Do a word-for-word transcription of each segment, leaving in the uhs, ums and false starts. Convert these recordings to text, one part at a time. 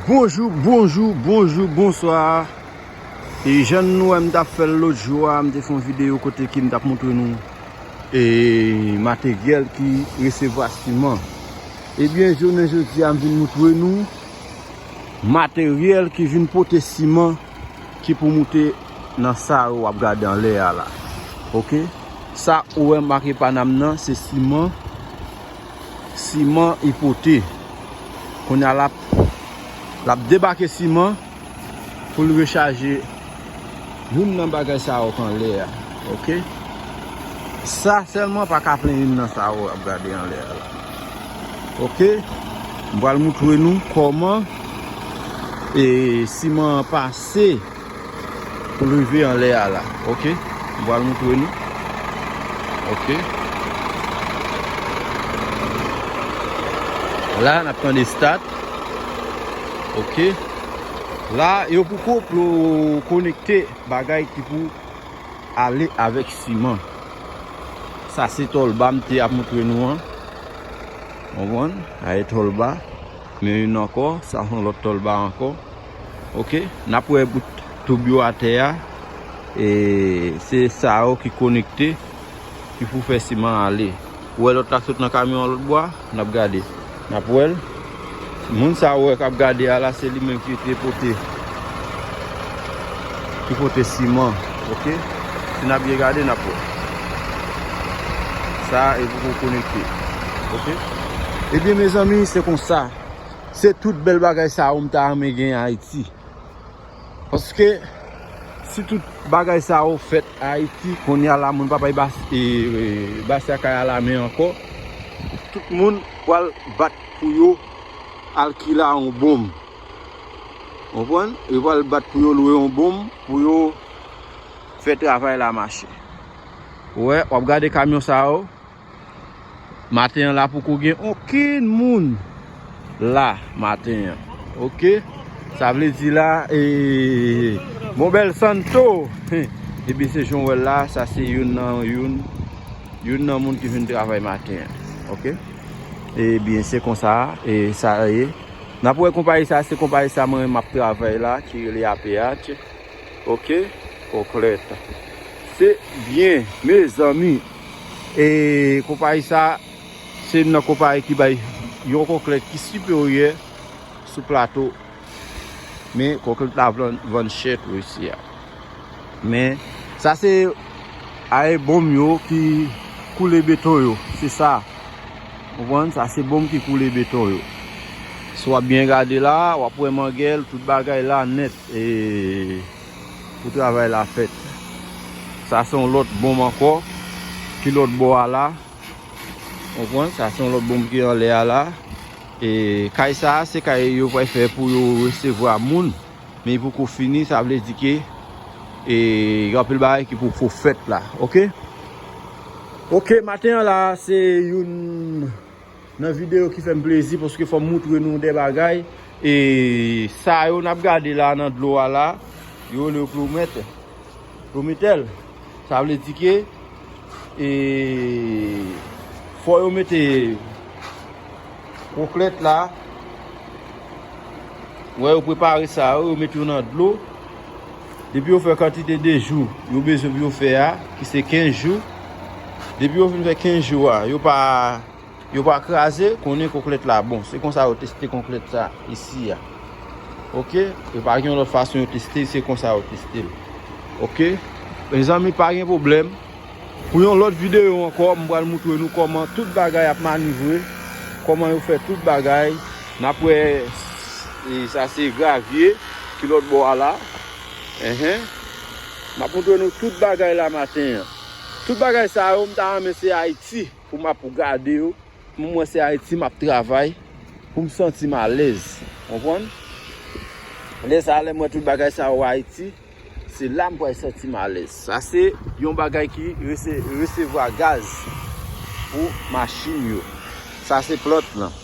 Bonjou, bonjou, bonjou, bonswa. E jan nou wè m t ap fè l lòt jou a, m te fè yon videyo kote ke m t ap montre nou e materyèl ki resevwa siman. Ebyen, jounen jodi a, m vin montre nou materyèl ki vin pote siman ki pou moute nan sa yo w ap gade anlè a la. Oke? Sa ou wè make Panam nan, se siman. Siman i pote. Kounye a l ap, l ap debake siman pou l rechaje youn nan bagay sa yo k anlè a. Oke? Sa sèlman pa ka plen youn nan sa yo w ap gade anlè a la. Oke? M pral montre nou kòman e siman an pase pou rive anlè a la. Oke? M pral montre nou. Oke? La, n ap tande start. Oke? La, yo poko plo-, konekte bagay ki pou ale avèk siman. Sa se tòlba m te ap montre nou an. Konprann? A e tòlba. Men youn ankò, sa se yon lòt tòlba ankò. Oke? N ap wè bout toub yo atè a. E se sa yo ki konekte, ki pou fè siman ale. Ou wè lòt la k sot nan kamyon an lòt bò a? N ap gade. N ap wè l. Moun sa ou wè k ap gade a la, se li menm ki te pote, ki pote siman. Oke? Si n ap byen gade, n ap wè. Sa e poko konekte. Oke? Ebyen, mezanmi, se konsa. Se tout bèl bagay sa yo m ta renmen gen Ayiti. Paske si tout bagay sa yo fèt Ayiti, kounye a la, moun p ap bay bas-, e, e, basya kay a lamen ankò. Tout moun pral bat pou yo al kila yon bonm. Konprann? Yo pral bat pou yo lwe yon bonm, pou yo fè travay la mache. Ou wè, w ap gade kamyon sa yo. Maten an la poko gen okenn moun la maten an. Oke? Sa vle di la, e, bon bèl Santo. Ebyen, se jan w wè l la, sa se youn nan, youn, youn nan moun ki vin travay maten an. Oke? Ebyen, se konsa, e, sa ye. N ap wè konpayi sa, se konpayi sa mwen menm m ap travay la, ki rele A P H. Oke, koklèt. Se byen, mezanmi. E konpayi sa, se youn nan konpayi ki bay yon koklèt ki siperyè sou plato. Men koklèt la vann, vann chè tou isi a. Men sa se aye bonm yo ki koule beton yo. Se sa. Konprann? Sa se bonm ki koule beton yo. Si w ap byen gade la, w ap wè mangèl, tout bagay la nèt. E pou travay la fèt. Sa se yon lòt bonm ankò ki lòt bò a la. Konprann? Sa se yon lòt bonm ki anlè a la. E kay sa a, se kay yo pral fè pou yo resevwa moun. Men li poko fini, sa vle di ke, e, gen anpil bagay ki poko fèt la. Oke? Oke, maten an la, se youn nan videyo ki fè m plezi, paske fò m montre nou de bagay. E sa yo n ap gade la nan dlo a la, yo rele yo klomèt. Klomèt, sa vle di ke, e, fò yo mete koklèt la. Wè, yo prepare sa yo, yo mete yo nan dlo. Depi yo fè kantite de jou yo bezwen pou yo fè a, ki se kenz jou. Depi yo fin fè kenz jou a, yo pa, yo pa kraze, konnen koklèt la bon. Se konsa yo teste koklèt sa isi a. Oke? Yo pa gen yon lòt fason yo teste, se konsa yo teste l. Oke? Mezanmi, pa gen pwoblèm. Pou yon lòt videyo ankò, m pral montre nou kòman tout bagay ap manivre, kòman yo fè tout bagay. N ap wè, e, sa se gravye ki lòt bò a la. Enhen. M ap montre nou tout bagay la maten an. Tout bagay sa yo, m ta renmen se Ayiti pou m ap gade yo. Pou m wè se Ayiti m ap travay, pou m santi m alèz. Konprann? Lè sa a, lè m wè tout bagay sa yo Ayiti, se la m pral santi m alèz. Sa se yon bagay ki rese-, resevwa gaz pou machin yo. Sa se plant lan.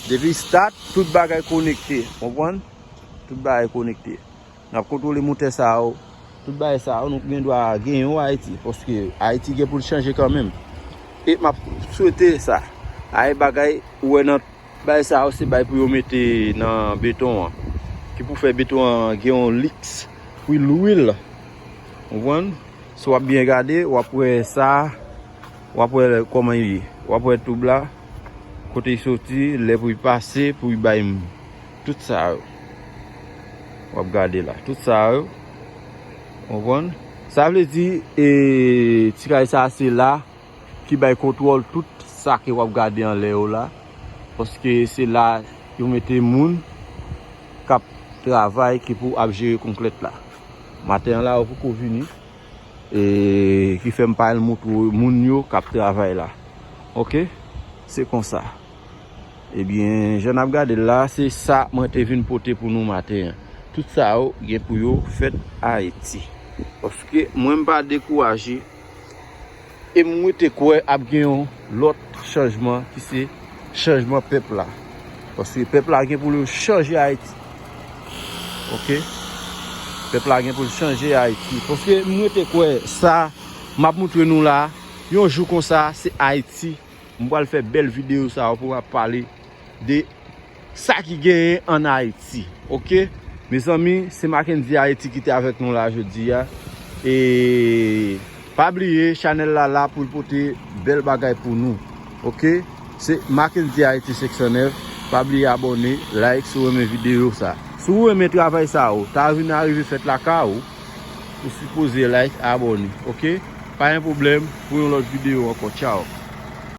Depi start, tout bagay konekte. Konprann? Tout bagay konekte. N ap kontwole motè sa yo. Tout bagay sa yo, nou gen dwa gen yo Ayiti. Paske Ayiti gen pou l chanje kanmenm. E m ap swete sa. Ay bagay ou wè nan Bay sa yo se bay pou yo mete nan beton an, ki pou fè beton an gen yon liks, pou lwil. Konprann? Si w ap byen gade, w ap wè sa, w ap wè kòman li ye. W ap wè toub la, kote li soti, lè pou li pase, pou li bay m. Tout sa yo. W ap gade la. Tout sa yo. Konprann? Sa vle di, e, ti kay sa se la ki bay kontwòl tout sa ke w ap gade anlè yo la. Paske se la yo mete moun k ap travay ki pou ap jere konklèt la. Maten an la, yo poko vini. E ki fè m pa al montre moun yo k ap travay la. Oke? Se konsa. Ebyen, jan n ap gade l la, se sa mwen te vin pote pou nou maten an. Tout sa yo gen pou yo fèt Ayiti. Paske mwen m pa dekouraje. E mwen te kwè ap gen yon lòt chanjman ki se chanjman pèp la. Paske pèp la gen pou l chanje Ayiti. Oke? Pèp la gen pou l chanje Ayiti. Paske mwen te kwè sa m ap montre nou la, yon jou konsa, se Ayiti. M pral fè bèl videyo sa yo pou m ap pale de sa ki genyen ann Ayiti. Oke? Mezanmi, se Mackendy Haïti ki te avèk nou la jodi a. E pa bliye, chanèl la la pou l pote bèl bagay pou nou. Oke? Se Mackendy Haïti senk san nèf. Pa bliye abòne, like si w renmen videyo sa. Si w renmen travay sa yo, ta vin arive fèt lakay ou, ou sipoze like, abòne. Oke? Pa gen pwoblèm, pou yon lòt videyo ankò. Tchaw.